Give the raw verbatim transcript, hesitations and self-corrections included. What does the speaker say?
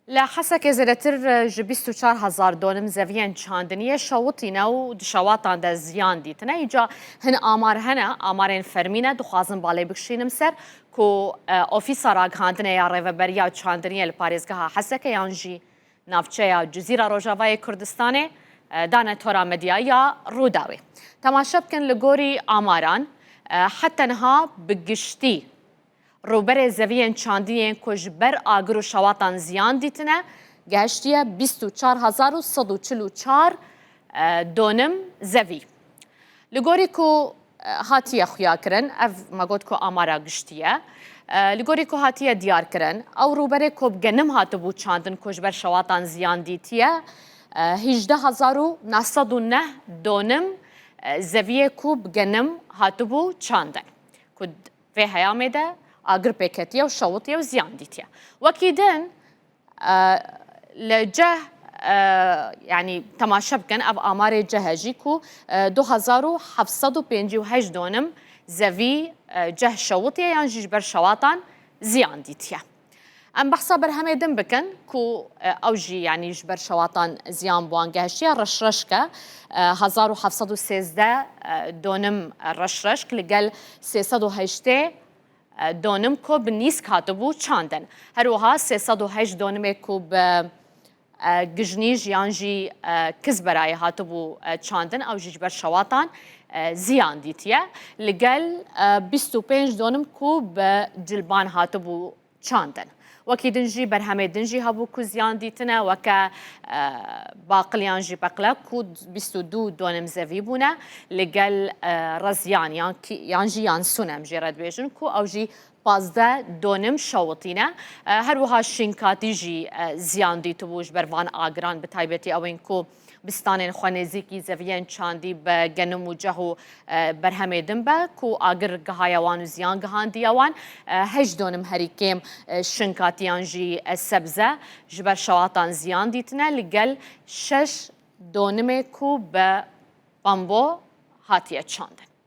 Li Hesekê zêdetir ji bîst û çar hezar donim zeviyên çandiniyê şewitîne û di şewatan de ziyan dîtine. Îca hin amar hene, amarên fermî ne, dixwazim balê bikişînim ser ku, e, Ofîsa Ragihandinê ya Rêveberiya Çandiniyê li parêzgeha Hesekê yan jî navçeya Cizîra Rojavayê Kurdistanê, e, dane tora medyayî ya Rûdawê. Temaşe bikin, li gorî amaran, e, heta niha bi giştî rûberê zeviyên çandiyên ku ji ber agir û şewatan ziyan dîtine, gehiştiye bîst û çar hezar û sed û çil û çar, e, donim zevî. Li gorî ku, e, hatiye xuyakirin, ev me got ku amara giştî ye. E, li gorî ku hatiye diyarkirin, ew rûberê ku bi genim hatibû çandin ku ji ber şewatan ziyan dîtiye, e, hejde hezar û neh sed û neh donim, e, zeviyê ku bi genim hatibû çandin. Ku vê heyamê de agir pêketiye û şewitiye û ziyan dîtiye. Wekî din, e, li ceh, e, yanî temaşe bikin, ev amarê ceh e jî ku, e, du hezar û heft sed û pêncî û heşt donim zevî, e, ceh şewitiye yan jî ji ber şewatan ziyan dîtiye. Em behsa berhemê din bikin ku, e, ew jî, yanî ji ber şewatan ziyan bi wan gehiştiye, reşreşk e, e, hezar û heft sed û sêzdeh, e, donim reşreşk li gel sê sed û heştê, e, donim ku bi nîsk hatibû çandin. Her wiha sê sed û heşt donimê ku bi, e, gijnîj yan jî, e, kizberayê hatibû, e, çandin, ew jî ji ber şewatan, e, ziyan dîtiye. Li gel, e, bîst û pênc donim ku bi cilban hatibû çandin. Wekî din jî berhemê din jî hebû ku ziyan dîtine, weke, e, baqil yan jî beqle ku bîst û du donim zevî bûne, li gel, e, reziyan yan kî-, yan jî yansûn em jê re dibêjin ku ew jî pazdeh donim şewitîne. E, her wiha şinkatî jî, e, ziyan dîtibû ji ber van agiran, bi taybetî ewên ku bi stanên xwe nêzîkî zeviyên çandî bi genim û ceh û, e, berhemê din be ku agir gihaye wan û ziyan gihandiye wan. E, heşt donim herî kêm, e, şinkatiyan jî, e, sebze ji ber şewatan ziyan dîtine, li gel şeş donimê ku bi bambo hatiye çandin.